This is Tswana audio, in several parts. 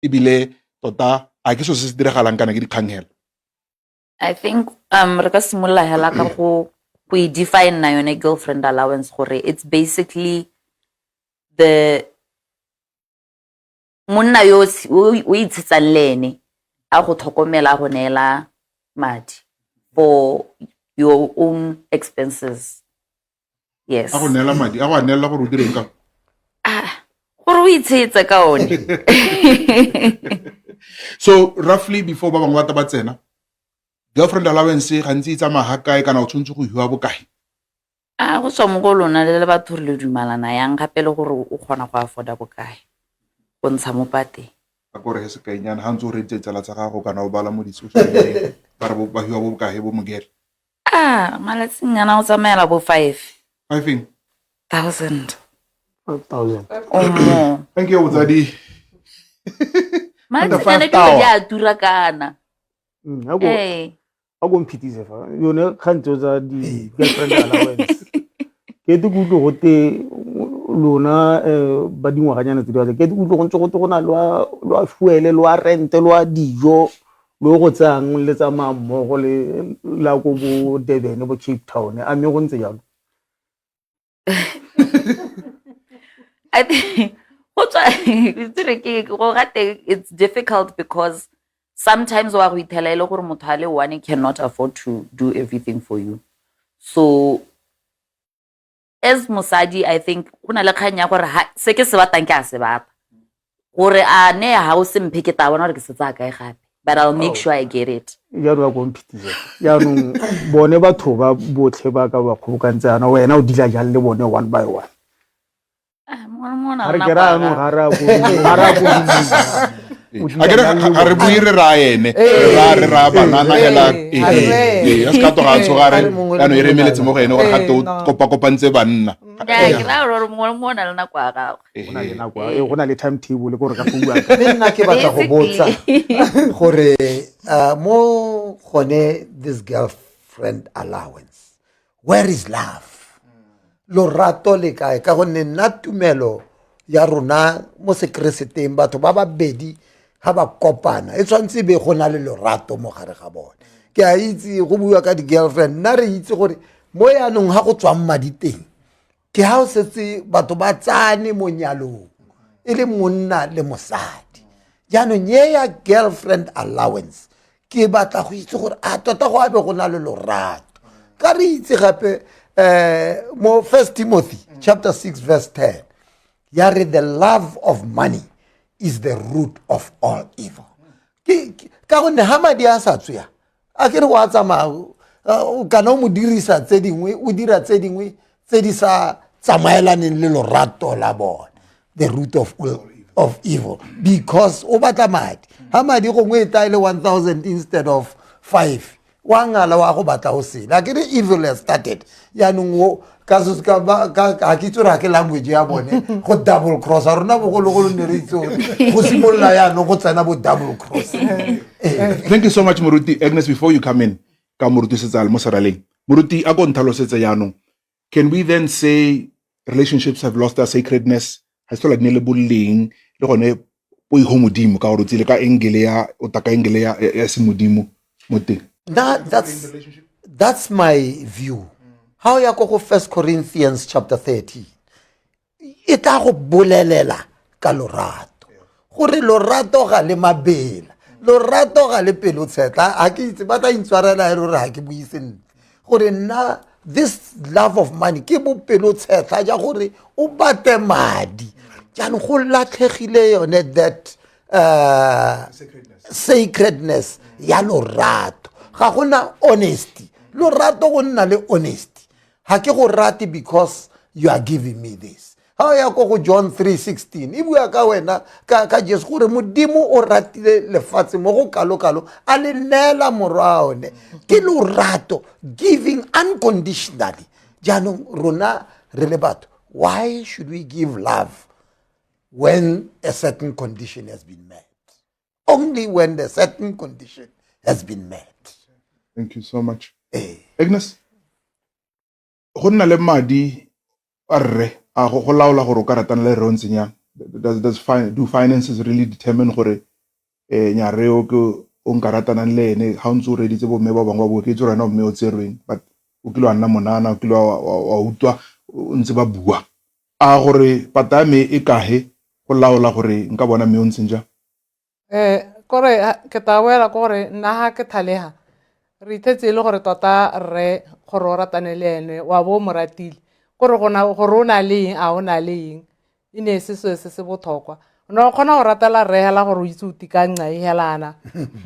Ebile tota a ke so se se diragalang kana ke dikgang hela? I think re ka simolola hela ka go e define na yone girlfriend allowance, gore it's basically the monna yo o itshetsang le ene, a go tlhokomela, a go neela madi for your own expenses, yes. A go neela madi, a go a neela gore o direng ka? Ah, gore o itshetse ka one. So roughly, before ba bangwe ba ta ba tsena, girlfriend allowance gantsi e tsamaya ga kae, kana o tshwanetse go hiwa bokae? A go tswa mo go lona le le batho re le dumalana yang, gape le gore o kgona go afforda bokae go ntsha mo pateng. A kore he sekainyana ga ntse o reeditse tsala tsa gago kana o bala mo di-social media, ba re ba hiwa bo bokae bo mogele? Ah, malatsing ana o tsamaela bo five Five eng? thousand. 5,000. O more. Thank you, botsadi. Malatsing ana dilo di a tura kana. Ee. A ko mphitise fa yone kgang tseo tsa di-girlfriend allowance. Ke ete ke utlwe gote lona ba dingwaganyana tse di batla, ke ete ke utlwe go ntse gote go na lwa fuele, lwa rente, lwa dijo, lo go tsayang le tsamaya mmogo le la ko bo Durban, bo Cape Town. A mme go ntse jalo? I think go tswa itse ke go gate it's difficult because sometimes wa go ithela e le gore motho a le one cannot afford to do everything for you. So as mosadi, I think go na le kgang ya gore se ke se batlang ke a se batla, gore a ne ha o se mphe, ke tla bona gore ke se tsaya kae gape, but I'll make sure I get it. Jaanong a ko mphitise, jaanong bone batho ba botlhe ba ka ba kgobokantse yana, wena o dila jang le bone one by one? Ah, mongwe le mongwe o na Ga le re ke nako ya ra anong gagwe. Ga re a ko A ke re ga re bue, re raya ene, re raya banana hela. Ee, a se ka toga a tshoga re jaanong e re emeletse mo go ene gore gate o kopakopantse banna. Nyaa, ke raya gore mongwe le mongwe o na le nako ya gagwe. Go na le nako go na le timetable, ke gore ka go bua. Mme nna ke batla go botsa gore mo gone this girlfriend allowance, where is love? Lorato le kae? Ka gonne nna tumelo ya rona mo sekereseteng, batho ba babedi ga ba kopana, e tshwanetse be go na le lorato mo gare ga bone. Ke a itse go bua ka di-girlfriend, nna re itse gore mo yaanong ga go tswang madi teng ke ga o setse batho ba tsane mo nyalong, e le monna le mosadi. Jaanong ye ya girlfriend allowance, ke batla go itse gore a tota go abe go na le lorato, ka re itse gape mo First Timothy chapter 6 verse 10 ya re the love of money is the root of all evil. Ka gonne ga madi a sa tswea, a ke re wa tsamaya kana o mo dirisa tse dingwe, o dira tse dingwe tse di sa tsamaelaneng le lorato la bone, the root of evil, because o batla madi. Ga madi gongwe e tla e le 1000 instead of 5, wa ngala wa go batla o sele, a ke re evil has started. Yaanong o ka ga ke itse gore ga ke language ya bone go double cross a rona bogologolo ne re itse gore go simolola yaanong go tsena bo double cross. Thank you so much, Moruti Agnes. Before you come in ka Moruti Setsale mo seraleng, Moruti, a ko ntlhalosetse jaanong, can we then say relationships have lost their sacredness, ga se tlhola di ne le boleng le gone poigo modimo, ka gore o tsile ka angle ya o ta ka angle ya semodimo mo teng? That's my view. Ha o ya ko go First Corinthians chapter 13, e tla go bolelela ka lorato, gore lorato ga le mabela, lorato ga le pelo tshetla. Ga ke itse ba tla intshwarela e le gore ga ke bue sentle, gore nna this love of money ke bopelo tshetlha ja gore o batle madi. Jaanong go latlhegile yone that sacredness ya lorato. Ga gona honesty. Lorato go nna le honesty. Ga ke go rate because you are giving me this. Ga o ya ko go John 3:16, e bua ka wena ka Jesu, gore Modimo o ratile lefatshe mo go kalo-kalo, a le neela morwa one. Ke lorato, giving unconditionally. Jaanong rona re le batho, why should we give love when a certain condition has been met? Only when the certain condition has been met. Thank you so much. Agnes, go nna le madi a rre a go laola gore o ka ratana le rre o ntseng yang? Do finances really determine gore Nyareo ke o nka ratanang le ene ga o ntse o reditse bomme ba bangwe ba bua ke itse gore wena o mme o tserweng, but o kile wa nna monana, o kile wa utlwa o ntse ba bua a gore pata ya me e kahe go laola gore nka bona mme o ntseng jang. Kore ke tla boela ko gore nna ga ke thalega re ithetse e le gore tota rre gore o ratane le ene wa bo o mo ratile, kore gore o na le eng a o na le eng e ne e se selo se se botlhokwa. O ne o kgona go ratela rre hela gore o itse o tika nqa e helana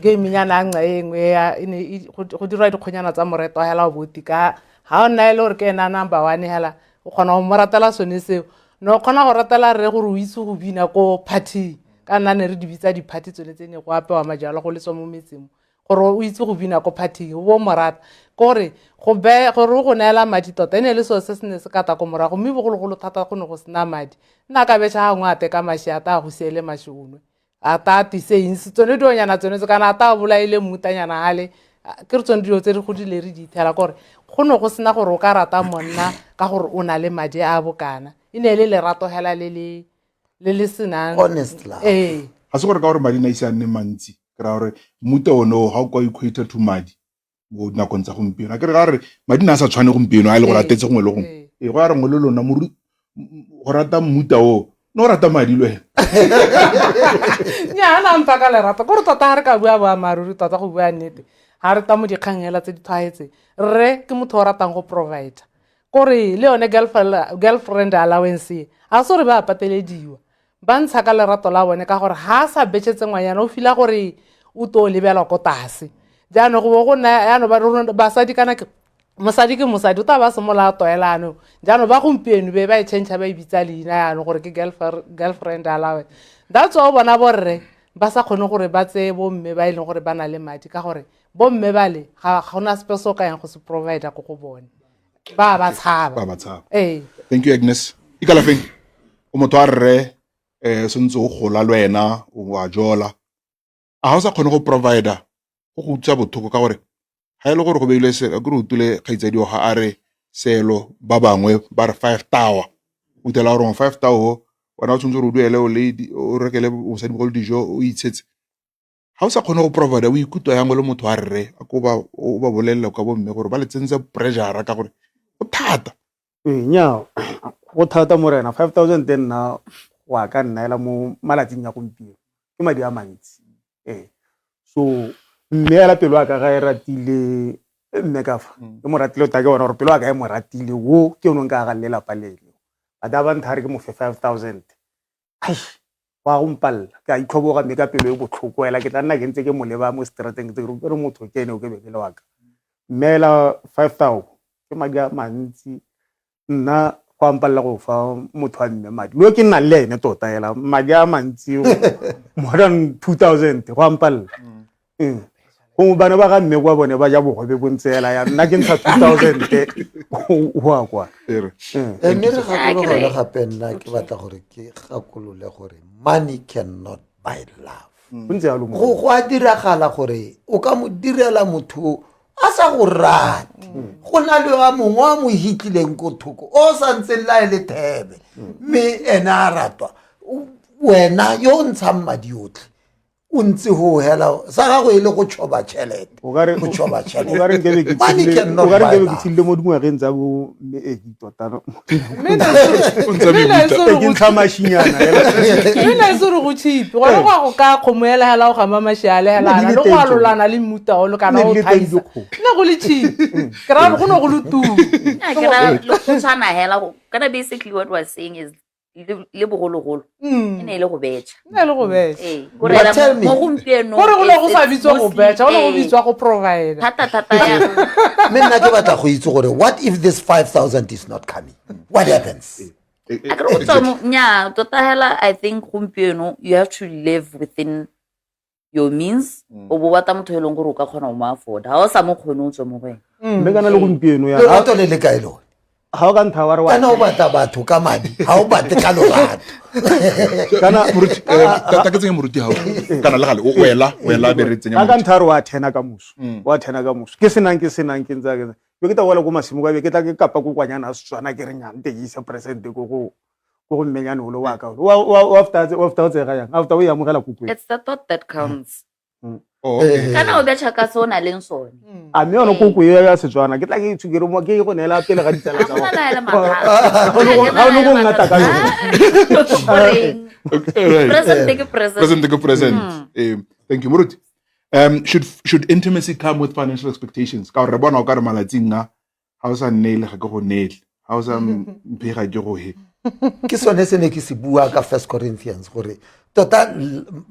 game nyana ya nqa e nngwe ya, e ne e, go dirwa dikgonyana tsa moreto hela o bo o tika ga o nna e le gore ke ena number one hela o kgona go mo ratela sone seo. Ne o kgona go ratela rre gore o itse go bina ko party, ka nna ne re di bitsa di-party tsone tse ne go apewa majalwa go letswa mo metseng mo, gore o itse go bina ko party o bo mo rata, kore go be gore o go neela madi tota e ne le selo se se ne se kata ko morago, mme bogologolo thata go ne go sena madi. Nna ka betšha gangwe a teka maši a ta go siele maši onwe a ta tise eng se tsone dilonyana tsone tse kana a ta bolaile mmutanyana ale, ke re tsone dilo tse re godile re di ithela, kore go ne go sena gore o ka rata monna ka gore o na le madi a bokana, e ne e le lerato hela le le le le senang honest love. Ee. Ga se gore ka gore madi na ise a nne mantsi, ke raya gore mmuta one o ga o kwa equator to madi mo nakong tsa gompieno. A ke re ga re madi na a sa tshwane gompieno, a e le gore a tetse gongwe le gongwe. Ee, go ya re nngwe le lona go rata mmuta o, ne o rata madi le wena. Nnyaa, a na mpa ka lerato. Kore tota ga re ka bua boammaaruri tota go bua nnete, ga re ta mo dikgang hela tse di tshwaetseng, rre ke motho o ratang go provide. Kore le yone girlfriend allowance e, a se gore ba patelediwa, ba ntsha ka lerato la bone ka gore ga a sa betšhetse ngwanyana o fila gore o to lebelwa ko tlase. Jaanong go bo go nna jaanong ba rona basadi kana ke mosadi ke mosadi o tla ba simolola a toela anong. Jaanong ba gompieno be ba e change ba e bitsa leina jaanong gore ke girlfriend allowance. That's why o bona borre ba sa kgone gore ba tseye bomme ba e leng gore ba na le madi, ka gore bomme bale ga gona sepe se o ka yang go se provide ko go bone. Ba ba tshaba. Ba ba tshaba. Ee. Thank you Agnes. Ikalafeng o motho a rre, sentse o gola le wena o a jola, a ga o sa kgone go provider go go utlwisa botlhoko ka gore ga e le gore go beilwe se, ke re utlwile kgaitsadi wa ga a re selo ba bangwe ba re 5 tower, o utlwela gore 5 tower wena o tshwanetse gore o duele o le o rekele mosadimogolo dijo o itshetse. Ga o sa kgone go provide o ikutlwa yang o le motho wa rre, a ko ba o ba bolelela kwa bomme gore ba le tsentse pressure ka gore go thata. Ee, nnyaa, go thata morena. 5000 nna go a ka nna ela mo malatsing a gompieno ke madi a mantsi. Ee, so mme ela pelo ya ka ga e ratile mme ka fa e mo ratile tota, ke bona gore pelo ya ka e mo ratile, wo ke yone nka agang lelapa leno. But a ba ntha re ke mo fe 5000, aish, go a go mpalela, ke a itlhoboga mme ka pelo e botlhoko ela ke tla nna ke ntse ke mo leba mo strateng ke re ke re motho ke ene o ke be ke le wa ka. Mme ela 5000 ke madi a mantsi, nna go a mpalela go fa motho wa mme madi yo ke nnang le ene tota ela madi a mantsi more than 2000 go a mpalela. Gongwe bana ba ga mme kwa bone ba ja bogobe bo ntse ela ya nna ke ntsha 2000 o a kwa. Mme re gakologele gape, nna ke batla gore ke gakolole gore money cannot buy love. Go ntse jalo mo. Go a diragala gore o ka mo direla motho a sa go rate, go na le a mongwe a mo hitlileng ko thoko o sa ntseng la e le thebe, mme ene a ratwa, wena yo o ntshang madi otlhe o ntse ho hela sa gago e le go tšhoba tšhelete, O ka re- go tšhoba tšhelete. o ka re nkebe ke Money tshedile- cannot o ka re buy nkebe ke love. tshedile mo dingwageng tsa bo mme Edi tota. Mme ne se- O ntse a mme ne mebuta. se re Ke go ntlha mashinyana hela. Mme ne se re go cheap. Gone go a go ka kgomo hela hela o gama mashi a le hela Ne di le le go teng tsone. alolana le mmuta o le kana Ne o di le teng thaisa. dikgomo. Ne go le cheap. Ke ra gore go ne go le tu. Nna ke ra le go tshwana hela go, kana basically what we're saying is le bogologolo e ne e le go betšha. Ne e le go betšha. Ee, But gore hela tell me. mo gompieno Gore go ne go sa it's bitswa go mostly, betšha, go ne go ee, bitswa go provide. Thata thata ya. Mme nna ke batla go itse gore what if this 5000 is not coming? What happens? A ke re go tswa mo, nnyaa, tota hela I think gompieno you have to live within your means. O bo batla motho e leng gore o ka kgona go mo afford. Ha o sa mo kgone o tswe mo go ene. Mme kana le gompieno ya. Lerato le le kae lone? Ha o ka ntha wa re wa Kana o batla batho ka madi, ha o batle ka lorato. Kana Moruti, ta ke tsenye moruti hao. Kana le gale, o wela be re tsenya Ha ka moruti. ntha re wa thena ka moso. Wa thena ka moso. Ke senang, ke senang, ke ntse ke. Be ke tla wela ko masimo ka be ke tla ke kapa kokwanyana a Setswana ke re nya nte ke ise present ko go. Ko go mmenyane ole wa ka ole o after o tsega yang after o e amogela koko e. It's the thought that counts. Oh, okay. Kana o betšha ka se o na leng sone. A mme yone koko e ya Setswana ke tla ke itshukere mo ke e go neela pele ga ditsala Ga tsa gona gago. la ele mathata. Ga o ne go ngata ka yone. Goreng? Okay, right. Present ke present. Present ke present. Thank you, Moruti. Should intimacy come with financial expectations? Ka gore re bona o ka re malatsing a ga o sa nneele ga ke go neele, ga o sa mphe ga ke go he. Ke sone se ne ke se bua ka First Corinthians gore tota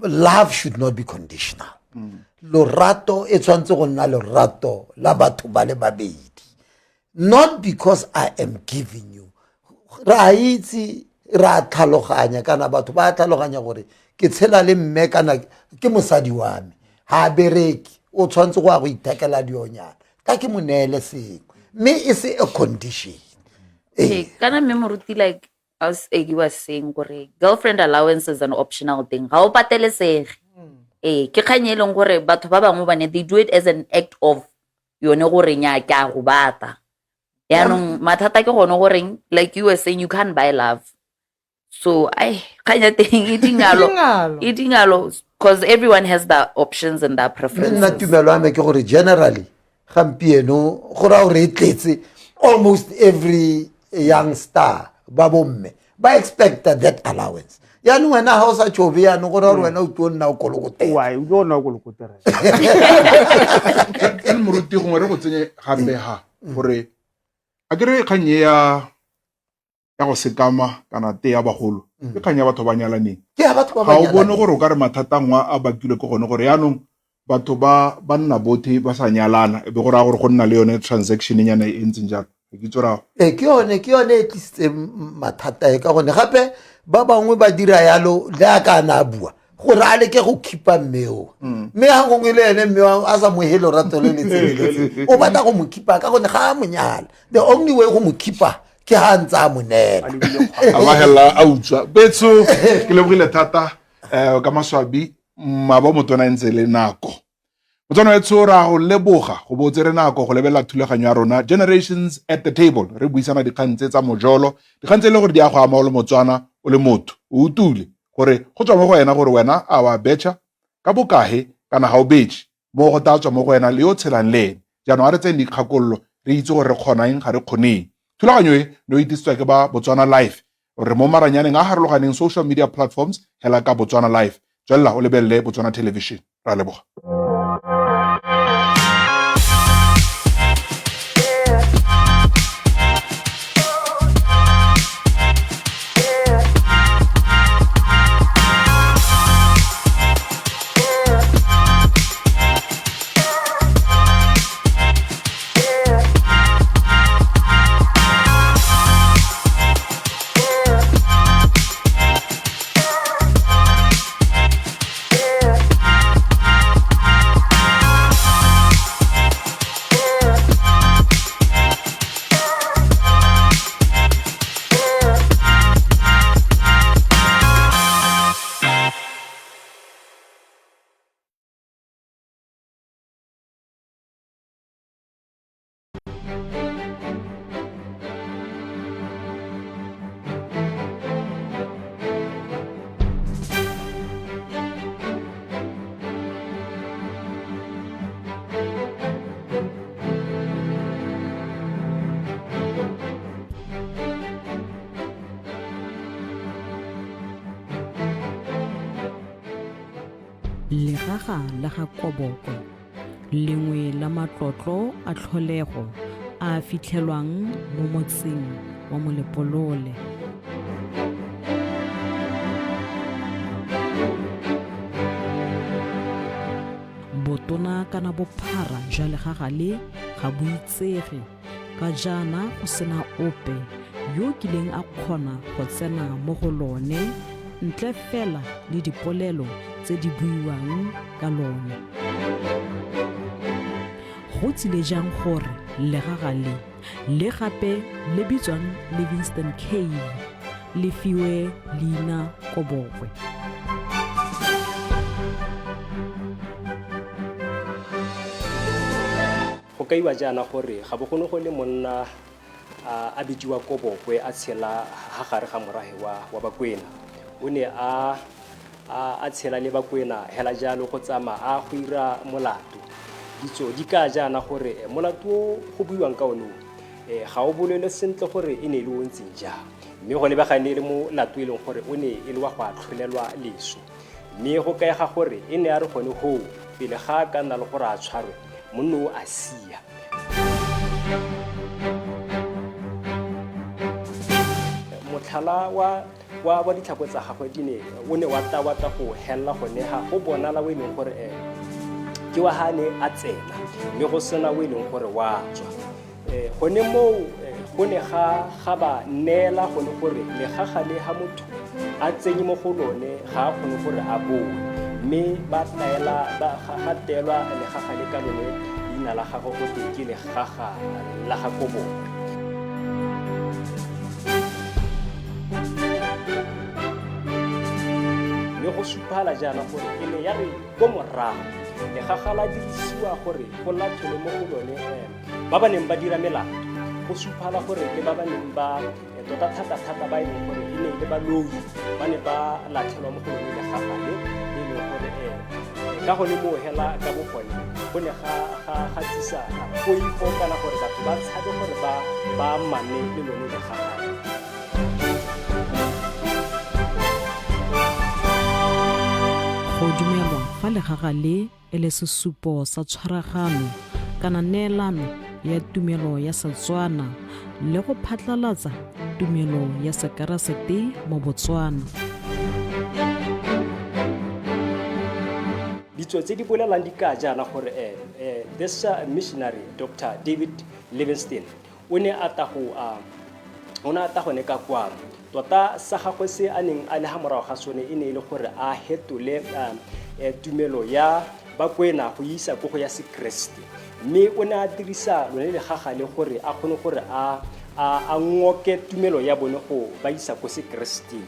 love should not be conditional. Lorato e tshwanetse go nna lorato la batho ba le babedi, not because I am giving you. Re a itse, re a tlhaloganya, kana batho ba a tlhaloganya gore ke tshela le mme kana ke mosadi wa me, ha a bereke, o tshwanetse go ya go ithekela dionyana, ka ke mo neele sengwe, mme e se a condition. Okay, kana mme Moruti, like as Egi was saying, gore girlfriend allowance is an optional thing. Ga o patelesege. Ke kgang e leng gore batho ba bangwe bane they do it as an act of yone gore nya ke a go bata. Yaanong mathata ke gone goreng, like you were saying, you can't buy love. So ai kgang ya teng e dingalo. Dingalo. E dingalo, because everyone has their options and their preferences. Nna tumelo ya me ke gore generally gampieno go raya gore e tletse almost every young star ba bomme ba expecta that allowance. Yaanong wena ga o sa tšhobe yaanong go raya gore wena o tlo nna o kolokotela. Why? O tlo nna o kolokotela. Ke moruti gongwe re go tsenye gape ha gore a ke re kgang e ya go sekama kana te ya bagolo ke kgang ya batho ba nyalaneng. Ke ya batho ba ba Ga o bone nyalaneng. gore o ka re mathata a nngwe a bakilwe ke gone gore yaanong batho ba nna bothe ba sa nyalana, e be go raya gore go nna le yone transaction nyana e ntseng jalo. Ke itse gore Ke yone e tlisitseng mathata e, ka gonne gape ba bangwe ba dira yalo le a ka na a bua gore a leke go khipa mme o. Mme ga gongwe le ene mme o a sa mo he lorato le le tseneletseng, o batla go mo khipa ka gonne ga a mo nyala. The only way go mo khipa ke ha ntse a mo neela. A ba hela a utswa. Betso, ke lebogile thata, ka maswabi, mabo motona ntse le nako. Motswana wetsho, ra go leboga go bo tsere nako go lebelela thulaganyo ya rona Generations at the Table. Re buisana dikgang tse tsa mojolo, dikgang tse e le gore di a go ama o le Motswana, o le motho, o utule gore go tswa mo go wena gore wena a wa betšha ka bokae kana ga o betšhe, mo go tla tswa mo go wena le yo tshelang le ene. Jaanong a re tseng dikgakololo, re itse gore re kgona eng, ga re kgoneng. Thulaganyo e ne o itisitswe ke ba Botswana Life. Re mo maranyaneng a harologaneng social media platforms hela ka Botswana Life. Tswelela o lebelele Botswana Television. Ra leboga. Legaga la ga Koboko, lengwe la matlotlo a tlholego a a fitlhelwang mo motseng wa Molepolole. Botona kana bophara jwa legaga le ga bo itsege, ka jaana go sena ope yo kileng a kgona go tsena mo go lone ntle fela le dipolelo tse di buiwang ka lone. Go tsile jang gore legaga le, le gape le bitswang Livingstone Cave, le fiwe leina Kobokwe? Go kaiwa jaana gore ga bo gone go le monna a bidiwa Kobokwe a tshela ha gare ga morahe wa Bakwena. O ne a tshela le Bakwena hela jalo go tsamaya a go ira molato. Ditso di ka jaana gore molato o go buiwang ka one o, ga o bolele sentle gore e ne e le o ntseng jang, mme go lebega e ne e le molato e leng gore o ne e le wa go atlholelwa leso. Mme go kaega gore e ne a re gone hoo pele ga a ka nna le gore a tshwarwe, monno o a sia. Motlhala wa ditlhako tsa gagwe di ne o ne wa tawata go hella gone ga go bonala o e leng gore ke wa ha ne a tsena, mme go sena o e leng gore wa tswa. Gone moo go ne ga ba neela gone gore legaga le ha motho a tsenye mo go lone ga a kgone gore a boe, mme ba taela, ba, ga, ga teelwa legaga le ka lone leina la gagwe go twe ke legaga la ga Kobokwe. Mme go supala jaana gore e ne ya re ko morago legaga la dirisiwa gore go latlhelwe mo go lone ba ba neng ba dira melato. Go supala gore le ba ba neng ba tota thata-thata ba e leng gore e ne e le baloi ba ne ba latlhelwa mo go lone legaga le e leng gore ka gone moo hela ka bo gone go ne ga tsisa poifo kana gore batho ba tshabe gore ba amane le lone legaga le. Go dumelwa fa legaga le e le sesupo sa tshwaragano kana neelano ya tumelo ya Setswana le go phatlalatsa tumelo ya Sekeresete mo Botswana. Ditso tse di bolelang di ka jaana gore this missionary Dr. David Livingstone o ne a ta go, o ne a ta gone ka kwano. Tota sa gagwe se a neng a le ha morago ga sone e ne e le gore a hetole tumelo ya Bakwena go isa ko go ya Sekeresete. Mme o ne a dirisa lone legaga le gore a kgone gore a ngoke tumelo ya bone go ba isa ko Sekereseteng.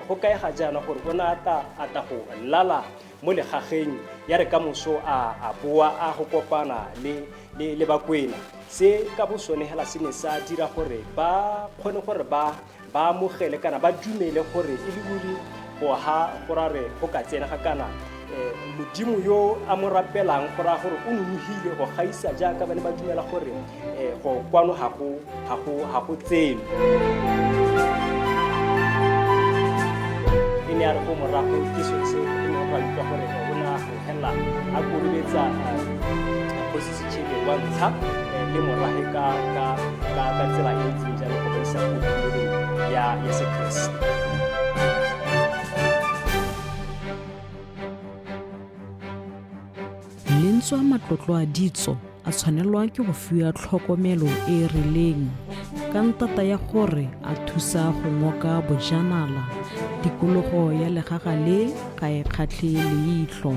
Go kaega jaana gore o ne a ta go lala mo legageng ya re ka moso a boa a go kopana le Bakwena. Se ka bo sone hela se ne sa dira gore ba kgone gore ba amogele kana ba dumele gore e le ruri go ha go ra re go ka tsena ga kana modimo yo a mo rapelang go raya gore o nonogile go gaisa jaaka ba ne ba dumela gore go kwano ga go tsenwe. E ne ya re ko morago ke sone se e neng ra utlwa gore o ne a go hela a kolobetsa kgosi Sechele wa ntlha le morahe ka tsela e ntseng jalo go ba isa ko tumelong ya Sekeresete. Lentswe matlotlo a ditso a tshwanelwa ke go fiwa tlhokomelo e e rileng ka ntata ya gore a thusa go ngoka bojanala. Tikologo ya legaga le ga e kgatlhe leitlho.